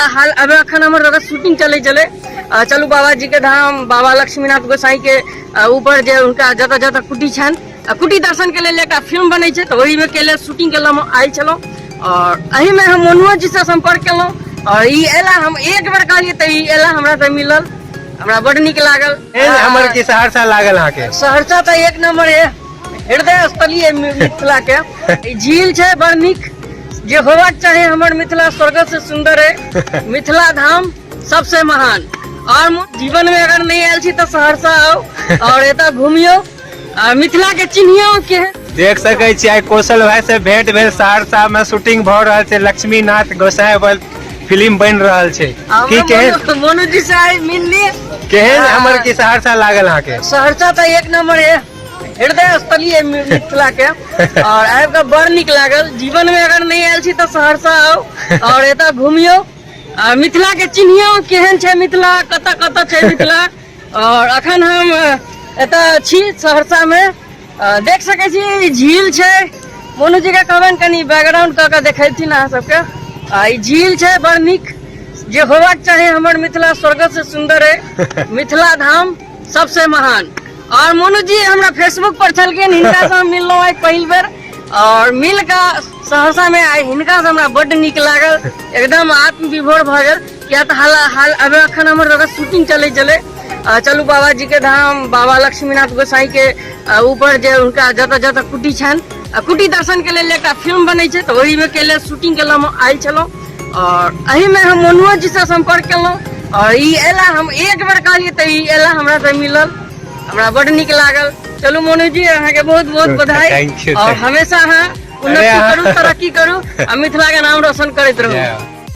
हाल अबे अखन हमर सबके शूटिंग चलै छलै। चलू बाबा जी के धाम, बाबा लक्ष्मीनाथ गोसाई के ऊपर जे हुनका जतऽ जतऽ कुटी छनि, कुटी दर्शन के लेल एकटा फिल्म बनै छै, तऽ ओहिमे के लेल शूटिंग के लेल आयल छलहुँ। और एहिमे हम मनुओ जी से संपर्क केलहुँ और ई एला, हम एक बेर कहलियै तऽ ई एला, हमरा से मिलल, हमरा बड नीक लागल। हमर की सहरसा लागल अहाँके? सहरसा तऽ एक नंबर है, हृदय स्थली है मिथिला के। ई झील छै बड़ नीक, जे होबाक चाही। हमर मिथिला स्वर्ग से सुंदर है, मिथिला धाम सबसे महान। और जीवन में अगर नहीं आयल छी तऽ सहरसा आउ और एतऽ घुमियौ आ मिथिला के चिन्हियौ के। देख सकै छी आइ कौशल भाई से भेंट भेल, सहरसा में शूटिंग भऽ रहल छै, लक्ष्मीनाथ गोसाई पर फिल्म बनि रहल छै। की केहन मोनू जी से आइ मिलली? केहन हमर की सहरसा लागल अहाँके? सहरसा तऽ एक नंबर है, हृदय स्थली है मिथिला के। और आबि कऽ बड़ नीक लागल। जीवन में अगर नहीं आयल छी तऽ सहरसा आउ और एतऽ घुमियौ आ मिथिला के चिन्हियौ केहन छै मिथिला, कतऽ कतऽ छै मिथिला। और अखन हम एतऽ छी सहरसा में, देख सकै छी ई झील छै। मोनू जी के कहबनि कनि बैकग्राउंड कऽ के देखेथिन अहाँ सबके। ई झील छै बड़ नीक, जे होबाक चाही। हमर मिथिला स्वर्ग से सुंदर है, मिथिला धाम सबसे महान। और मोनू जी हमरा फेसबुक पर छलखिन, हिनका से हम मिललहुँ आइ पहिल बेर और मिल कऽ सहरसा में आइ हिनका से हमरा बड्ड नीक लागल, एकदम आत्मविभोर भऽ गेल। किया तऽ हाल हाल अबे अखन हमर सबके शूटिंग चलै छलै। चलू बाबा जी के धाम, बाबा लक्ष्मीनाथ गोसाई के ऊपर जे हुनका जतऽ जतऽ कुटी छनि, कुटी दर्शन के लेल एकटा फिल्म बनै छै, तऽ ओहिमे के लेल शूटिंग के लेल आयल छलहुँ। और एहिमे हम मनुओ जी से संपर्क केलहुँ और ई एला, हम एक बेर कहलियै तऽ ई एला, हमरा से मिलल, हमरा बड नीक लागल। चलू मोनू जी, अहाँके बहुत बहुत बधाई। Thank you, और thank you. हमेशा अहाँ उन्नति अरे करू, तरक्की करू आ मिथिला के नाम रोशन करैत रहू। Yeah.